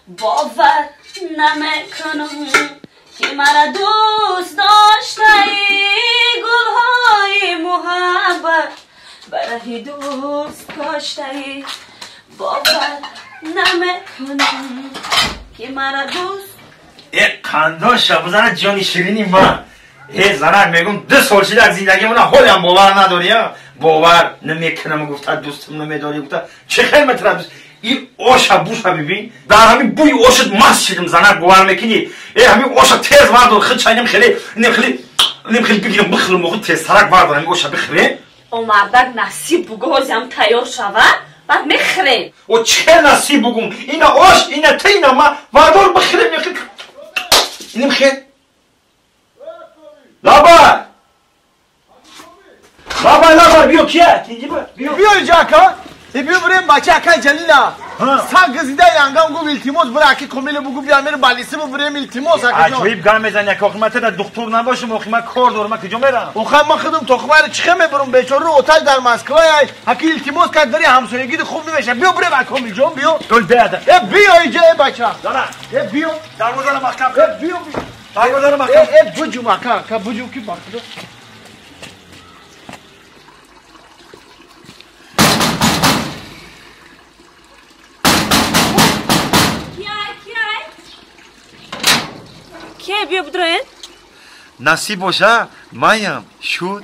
Бовар намекунам ки мара дӯст доштаи гулҳои муҳаббат барои дӯст коштаи. Бовар намекунам ки мара дӯст. Э қандоша бизана ҷони ширини ман. Э занак мегум 2 сол шуда аз зиндагимона ҳолам бовар надорӣ, бовар намекунам гуфта дӯстам намедорӣ гуфта чӣ хел метра дӯст. И оша буша бибин, дар ҳамин бӯи ошат маст шидам занак бовар мекунӣ. Э ҳамин оша тез вардор худ чайнам хеле нем хеле нем хеле бигирам бихӯрам охи тез сарак вардор ҳамин оша бихӯрем. О мардак насиб бугу ҳозиам тайёр шава баъд мехӯрем. О чӣ насиб бугум? Ина ош, ина ты, ина ма вардор бихӯрем нем хел. Лабай! Лабай, лабай, биё кия? Тинҷи ба, биё. Биё инҷа ака. Биё бурем бача акай Ҷалила. Сан газида янгам гуфт илтимос бира аки Комиле бугу биё мер балиси бубурем илтимос ака ҷон. Аҷоиб гап мезани ака, охи ман та духтур набошам, охи ман кор дорам, ман куҷо мерам? Охи ман худам тохмаро чихе мебурам, бечора оташ дар Москва ай. Аки илтимос кард дари ҳамсоягиди хуб намеша. Биё бурем ака Комил ҷон, биё. Гул биё. Э биё инҷа э бача. Зана. Э биё. Дарвозаро маҳкам кун. Э биё. Дарвозаро маҳкам. Э буҷум ака, ака буҷум ки бахудо. Кия биё бидроен? Насиб боша, маям шуд.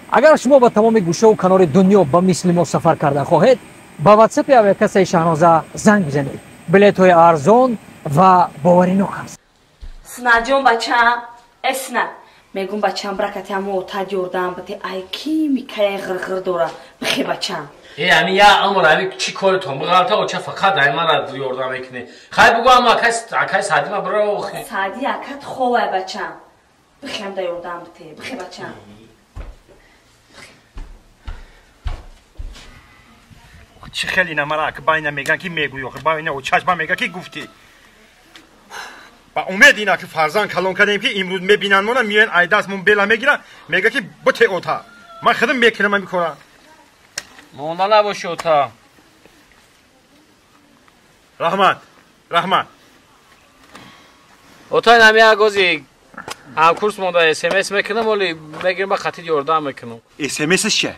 Агар шумо ба тамоми гӯшаву канори дунё ба мисли мо сафар карда хоҳед, ба ватсапи авиакассаи Шаҳноза занг бизанед. Билетҳои арзон ва боваринок аст. Синаҷон бачаам, э сина, мегум бачаам бракати ҳамо отад ёрдам бите, ай ки микаяй ғирғир дора, бихе бачаам. Э ами я амр ами чӣ коритон биғалта оча фақат ай мара ёрдам мекунӣ. Хай бугу ама акай Саъди ма бира охи. Саъди акат ховай бачаам. Бихем да ёрдам бите, бихе бачаам. Чӣ хеле ина мара ака байна меган ки мегӯй охи байна очаш ба мега ки гуфтӣ. Ба умед ина ки фарзанд калон кардем ки имрӯз мебинанд мона миён ай дастмон бела мегиранд, мега ки бите ота. Ман худам мекунам ҳамин кора. Монда набоши ота. Раҳмат, раҳмат. Ота ин ҳами як ози ҳамкурс монда СМС мекунам, оли мегирам ба қатид ёрдам мекунам. СМС чия?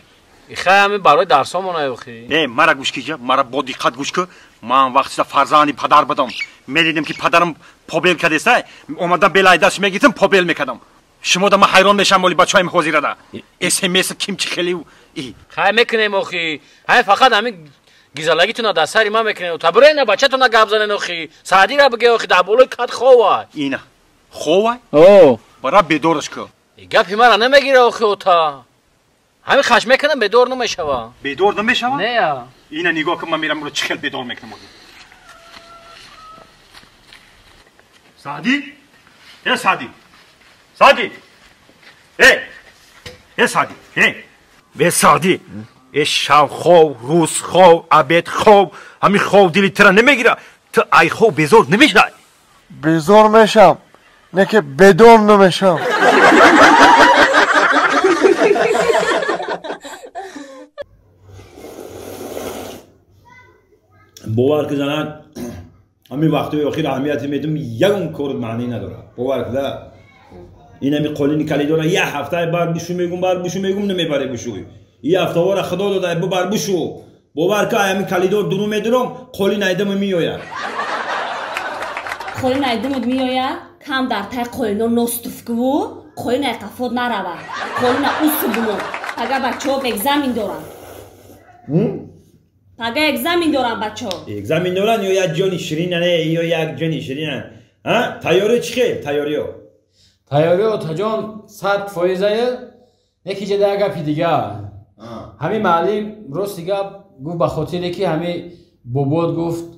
Хай ҳами барои дарсомон охи. Не, мара гӯш киҷа, мара бо диққат гӯш ку. Ман вақтида фарзанди падар будам. Медидим ки падарам побел кардеста, омада белай даст мегиртам, побел мекардам. Шумо да ман ҳайрон мешавам оли бачаҳоим ҳозирада. СМС ким чӣ хеле хай мекунем охи. Ҳай фақат ҳамин гизалагитона дар сари ман мекунем. Та бирена бачатона гап занен охи. Саъдира биге охи дар болои кат ховай. Ина. Ховай? О. Бара бедораш ку. Гапи мара намегира охи ота. Ҳамин хаш мекунам бедор намешава. Бедор намешава? Не я. Ина нигоҳ кун ман мерам ро чӣ хел бедор мекунам. Саъди? Э Саъди. Саъди. Э. Э Саъди. Э. Бе Саъди. Э шав хов, рӯз хов, обед хов, ҳамин хов дили тира намегира. Ту ай хов безор намешавӣ. Безор мешам, не ки бедор намешам. Бовар ки занак ҳамин вақтҳои охир аҳамияте медум ягон кор маънӣ надорад. Бовар куда ин ҳами қолини калидора як ҳафтае бар бишу мегум, бар бишу мегум, намебаре бишӯй. Ин ҳафтаҳоро худо дода бибар бишу. Бовар ка ҳамин калидор дуру медурам, қолин айдама меояд. Қолин айдамуд меояд, кам дар тай қолино ностуфкуву, қолин ай қафод нарава. Қолина усу бумон. Пага бачаҳо экзамен доранд. Пага экзамен доранд бачаҳо. Экзамен доранд ё як ҷони ширина не, ё як ҷони ширина. А? Тайёриё чӣ хел? Тайёриё? Тайёриё отаҷон 100%-ае, неки ҷада як гапи дигар. Ҳамин маълим рости гап гуфт ба хотире ки ҳамин бобот гуфт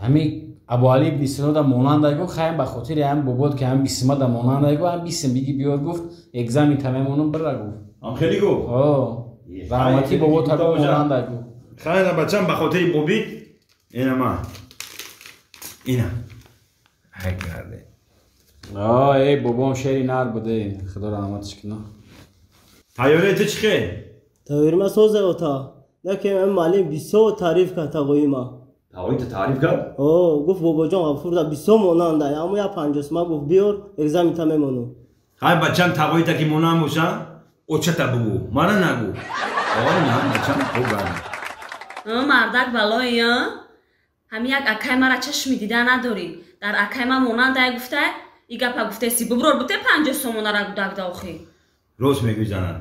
ҳамин Абуали ибни Синода монанда гуфт, хайм ба хотири ҳамин бобот ки ҳамин бисмада монанда гуфт, ҳам бисм биги биёр гуфт, экзамен тамемонум бира гуфт. Ҳам хеле гуфт? О. Раҳмати бобот монанда гуфт. Хайна бачам ба хотири бобит ина ма. Ина. Ай карде. О, эй бобом шери нар буде, худо раҳматиш кунад. Тайёрии ту чӣ хел? Тайёри ма соза ота. Лекин ам муаллим бисёр таъриф кард тағои ма. Тағои ту таъриф кард? О, гуфт бобоҷон Ғафурда бисёр монанда. Аммо я 50 сума гуфт биёр, экзамента мемонам. Ҳай бачам тағоита ки монанд боша, очата бугӯ, мана нагӯ. О, на, бачам хуб гап. Мардак балои, ҳами як акай мара чашми дида надорӣ. Дар акай ма монандай гуфта, и гапа гуфтеси буброр буте 50 сомонара гудакда охи. Рост мегӯй занат.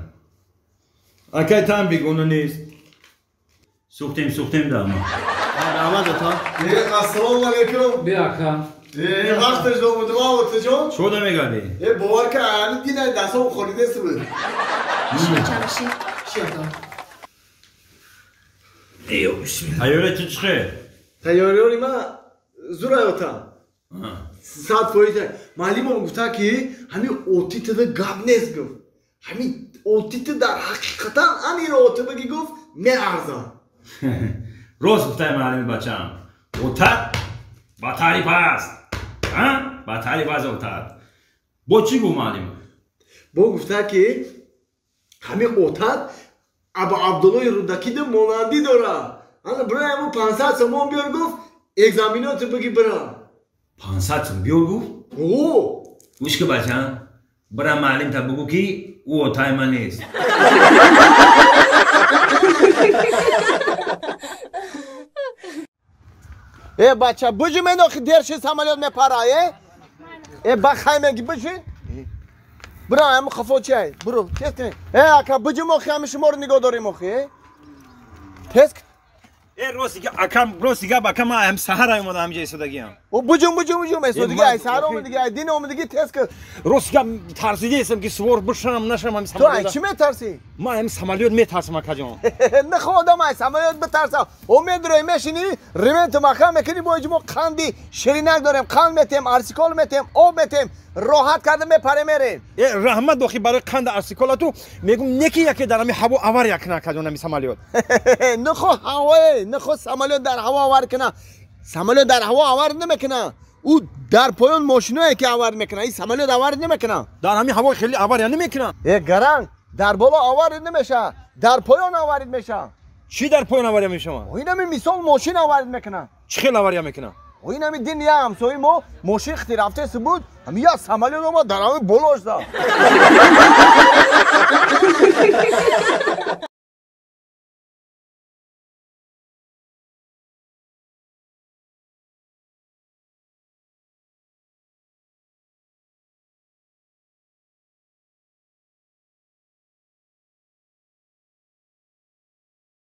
Акай там бегона нест. Сухтем, сухтем да ма. Раҳмат ата. Ассалому алайкум. Бия ака. Вақташ домудима отаҷон. Чӣ да мегардӣ? Бовар кар, ҳами динай дастом холидест буд. Чамши. Чи ата? Эё, бисмилла. Тайёра ту чӣ хел? Тайёриёри ма зурай ота. 100%. Муаллимам гуфта ки ҳами отитада гап нест гуфт. Ҳами отита дар ҳақиқатан аниро ота баги гуфт меарзам. Рост гуфтай муаллими бачам. Отат ба таъриф аст. Ба таъриф аст отат. Бо чӣ гуфт муаллим? Бо гуфта ки ҳами отат Абу Абдуллои Рудакида монандӣ дорад. Ана бира ҳамун 500 сомон биёр гуфт, экзаменото биги бира. 500 сом биёр гуфт? О! Гӯш ки бачам, бира муаллимта бугӯ ки ӯ отаи ман нест. Э бача, буҷи менохи дер ши самолёт мепара, э? Э ба хай меги буҷи? Бира ҳамун хафо чиай? Буро, тез кунед. Э ака, буҷи мохи ҳами шуморо нигоҳ дорем охи, э? Тез Э рости гап, акам, рости гап, акам, ман ҳам саҳар омадам ҳамҷа истодагиам. О буҷум, буҷум, буҷум, истодагӣ, ай саҳар омадагӣ, ай дин омадагӣ, тез кун. Рости гап, тарсидаестам ки сувор бишам, нашам ҳами самолёт. Ту ай чӣ метарсӣ? Ман ҳами самолёт метарсам, акаҷон. Нахо одам ай самолёт битарсам. О медурой мешинӣ, ременту маҳкам мекунӣ, бо иҷ мо қанди ширинак дорем, қанд метем, арсикол метем, об метем, роҳат карда мепарем мерем. Э раҳмат дохи барои қанда арсиколату, мегум неки яке дар ҳами ҳаво авария кунад, акаҷон, ҳами самолёт. Нахо ҳавое, нахо самолёт дар ҳаво авар кунад. Самолёт дар ҳаво авар намекунад. Ӯ дар поён мошиное ки авар мекунад, ин самолёт авар намекунад. Дар ҳами ҳаво хеле авария намекунад. Э гаранг, дар боло аварид намешавад, дар поён аварид мешавад. Чӣ дар поён авария мешавад? Инами мисол мошин аварид мекунад. Чӣ хел авария мекунад? Инами дин я ҳамсои мо мошин хити рафтеси буд, ҳами я самолёт омад дар ҳами болош зад.